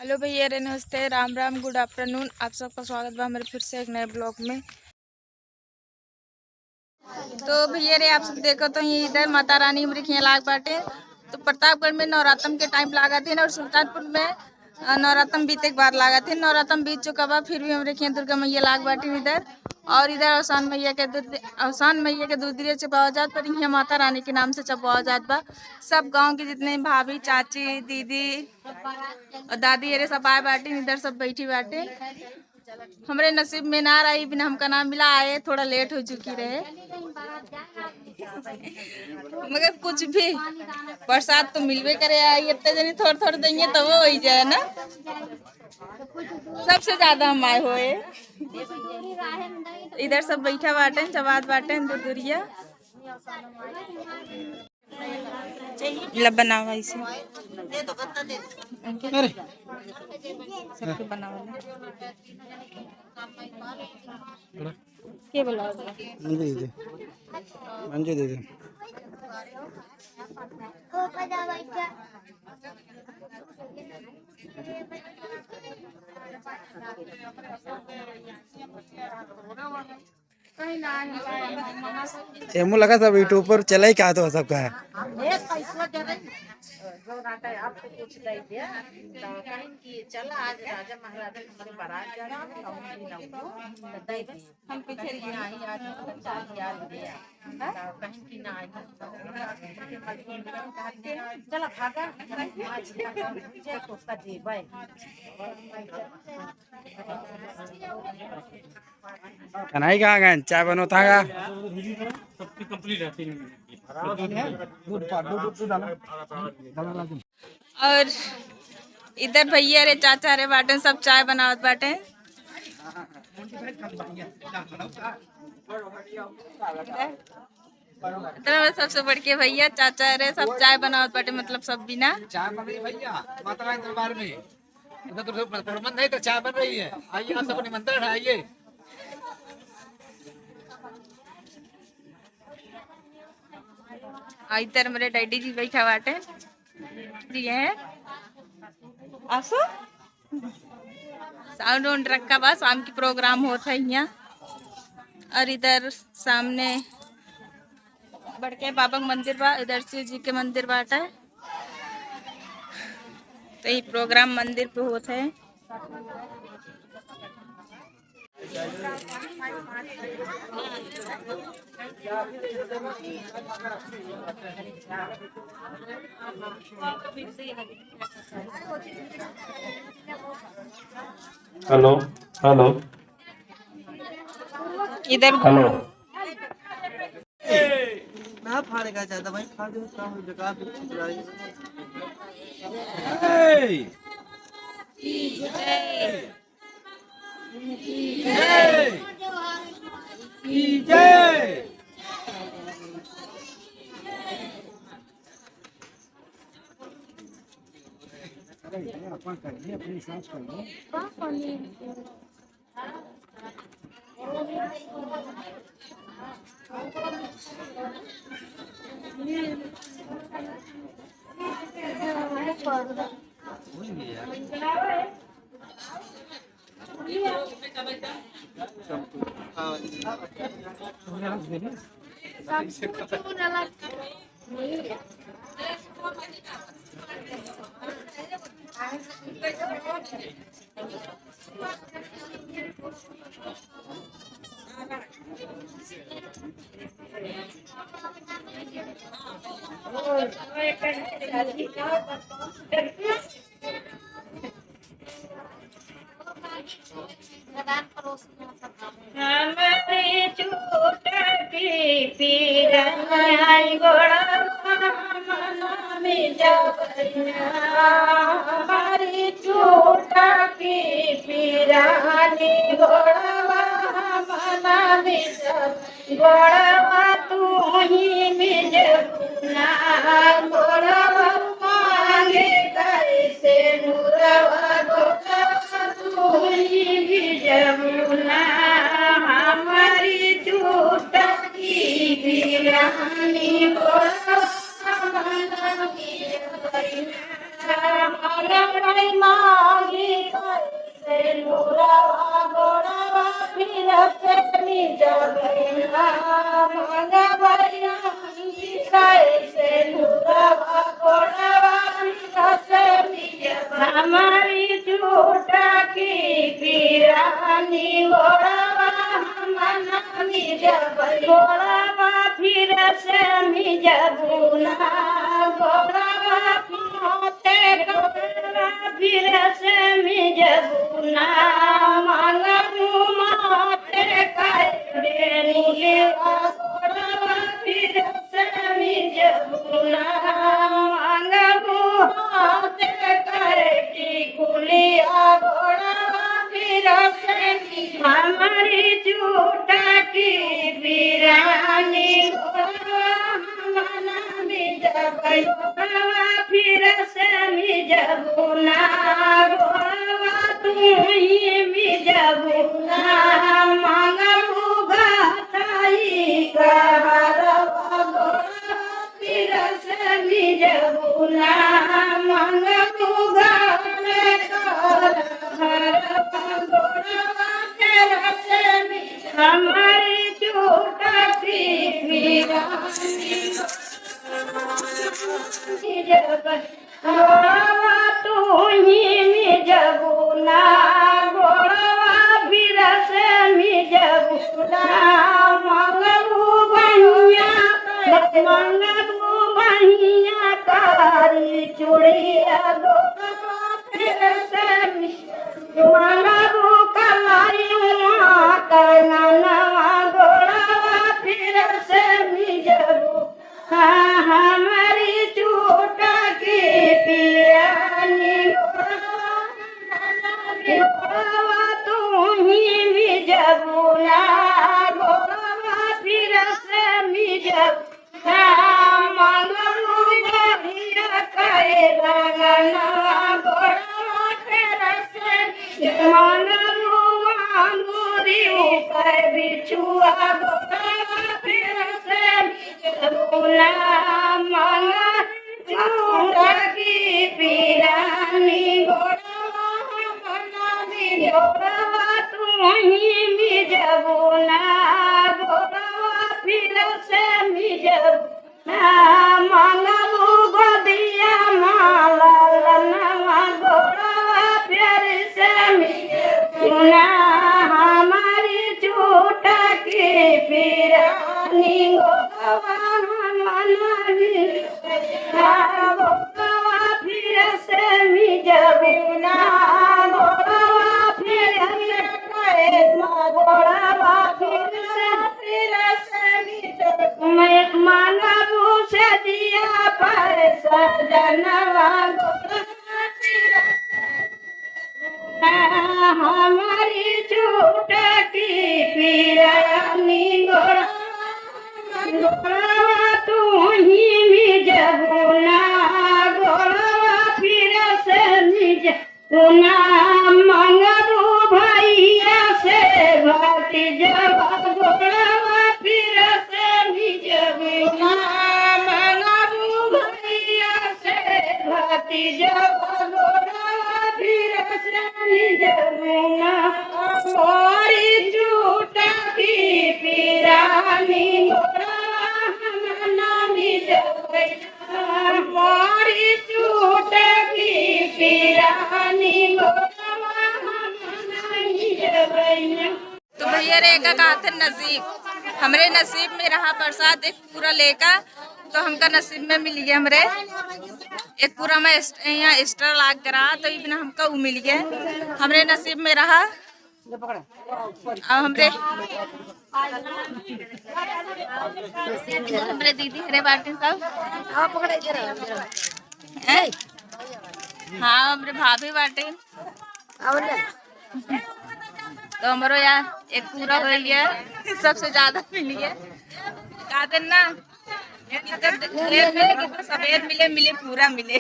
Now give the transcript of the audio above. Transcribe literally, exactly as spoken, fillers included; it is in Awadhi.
हेलो भैया रे, नमस्ते, राम राम, गुड आफ्टरनून। आप सबका स्वागत बा हमारे फिर से एक नए ब्लॉग में। तो भैया रे, आप सब देखो तो ये इधर माता रानी हमरे खियाँ लाग बाटे। तो प्रतापगढ़ में नवरातम के टाइम लागत है और सुल्तानपुर में, अ, नवरातम बीते के बाद लागत है। नवरातम बीत चुका बा, फिर भी हमरे खियाँ दुर्गा मैया लाग बाटे इधर। और इधर अवसान मैया के दूध, अवसान मैया के दूध धीरे चपावा जात, पर यहाँ माता रानी के नाम से चपावा जात बा। सब गाँव के जितने भाभी, चाची, दीदी और दादी, ये रे सब आए बाटे, इधर सब बैठी बाटे। हमरे नसीब में ना रही, बिना हमका ना मिला, आए थोड़ा लेट हो चुकी रहे, मगर कुछ भी प्रसाद तो मिलबे करे। आई इतने जनी थोड़ थोड़ देंगे तो वो हो ही जाए ना। सबसे ज्यादा हम आए हुए। इधर सब बैठा बाटे, चबात बाटे, दूर दूरिया। लब बनावा इसे। अरे। सबके बनावा। के बनावा? मंजू दे दे। मंजू दे दे। एमो लगा सब YouTube पर चलाई का तो सबका है। ए, पैसवा दे रही। जो ना कहे, आपको कुछ दे दे। तो कहीं कि चला, आज राजा महाराजा के हमारे बारात जा रहे हैं, तो हम भी ना उठो, तो दे दे। हम पीछे कहीं कि नहीं, आज तो चार हजार दे। तो कहीं कि ना, आज चला भागा, आज तो उसका दे भाई। कन्हई कहाँ गए? चाय बनोता का? और इधर भैया रे, चाचा रे बाटे, सब चाय बनावत बाटे। इधर सबसे बड़के भैया, चाचा रे, सब चाय बनावत बाटे, मतलब सब बिना। चाय बन रही भैया, माता रानी दरबार में। इधर तो प्रबंध नहीं, तो चाय बन रही है। आइए, आप सबको निमंत्रण है, आइए। आ, इधर मेरे डैडी जी बैठा बाटे। जी हैं। आसो। साउंड वाउंड रखा बा, शाम की प्रोग्राम होत है यहाँ। और इधर सामने बड़के बाबा के मंदिर बा, इधर शिव जी के मंदिर बाटे। तो ये प्रोग्राम मंदिर पे होत है। हेलो, हेलो। इधर हेलो। ना फाड़ेगा ज्यादा भाई, फाड़ दे, काम बेकार। जय। जय। जय। अरे, ये अपन करिए, अपनी सांस करिए। हमरी चूटा की पीरा आई गोड़ा मना में जवनिया, हमरी चूटा की पीरा नी गोड़ा मना में जवनिया। गोड़वा तू ही मिजबुना, गोड़वा मांगे कैसे नुरवा, गोड़वा तू ही मिजबुना, हमारी चूटा की बिरानी गोड़वा मांगे कैसे नुरवा, गोड़वा मांगे जब ना मंगबैया कैसे लुरवा गोड़वा से हमारी चूटा की पिरानी गोड़वा हम ना मिजबै। गोड़वा फिर से मिजबू ना, गोड़वा फिर से मिजबू ना, मंगबू माथे करे टिकुलिया गोड़वा फिर से मिजबू ना, मंगबू माथे करे टिकुलिया गोड़वा फिर से हमारी चूटा की पिरानी गोड़वा हम ना मिजबै। गोड़वा फिर से मिजबू ना, गोड़वा तू ही मिजबू ना, मंगबू गताई कहरवा गोड़वा फिर से मिजबू ना, मंगबू गताई कहरवा गोड़वा फिर से मिजबू हमारी चूटा की पिरानी गोड़वा तू ही मिजबू ना, गोड़वा फिर से मिजबू ना, मंगबू बहिया, मंगबू बहिया कारी चूड़िया गोड़वा फिर से मिजबू, मंगबू कलरिया कंगनवा गोड़वा फिर से मिजबू। हाँ, हमारी चूटा की पिरानी गोड़वा तू ही मिजबू ना, गोड़वा फिर से मिजबू ना, मंगबू बढ़िया करे रंगनवा गोड़वा फिर से मिजबू, मंगबू अंगूरी ऊपर बिछुआ गोड़वा फिर से मिजबू ना, मंगबू चूटा की पिरानी गोड़वा हम ना मिजबै। गोड़वा तू ही मिजबू ना, गोड़वा फिर से मिजबू ना, मंगबू गोदिया मा ललनवा गोड़वा फिर से मिजबू ना, हमारी चूटा की पिरानी गोड़वा हम ना मिजबै। गोड़वा फिर से मिजबू ना, गोड़वा फिर से, गोड़वा फिर से, फिर से मिजबू। मैं मंगबू से जिया पर सजनवा गोड़वा फिर से हमारी चूटा की पिरानी गोड़वा, गोड़वा तू ही मिजबू ना, गोड़वा फिर से मिजबू ना, मंगबू भैया से भतीजवा गोड़वा फिर से मिजबू ना, मंगबू भैया से भतीजवा गोड़वा फिर से मिजबू ना, हमारी चूटा की पिरानी गोड़वा हम ना मिजबै। हमारी चूटा की पिरानी गोड़वा हम ना मिजबै। तो भैया रे, एका कहत है नसीब, हमरे नसीब में रहा प्रसाद एक पूरा लेका, तो हमका नसीब में मिल गया। हमरे एक पूरा में एस-, यहाँ extra लाग के रहा, तो इबना हमका उ मिल गया। हमरे नसीब में रहा। अब हमरे, हमरे दीदी हरे बाटिन सब। हैं? हाँ, हमरे भाभी बाटिन। तो हमरो यार एक पूरा हो गया, सबसे ज्यादा मिल गया। का देन ना, इधर देर मिले, कितना सबेर मिले, मिले, पूरा मिले।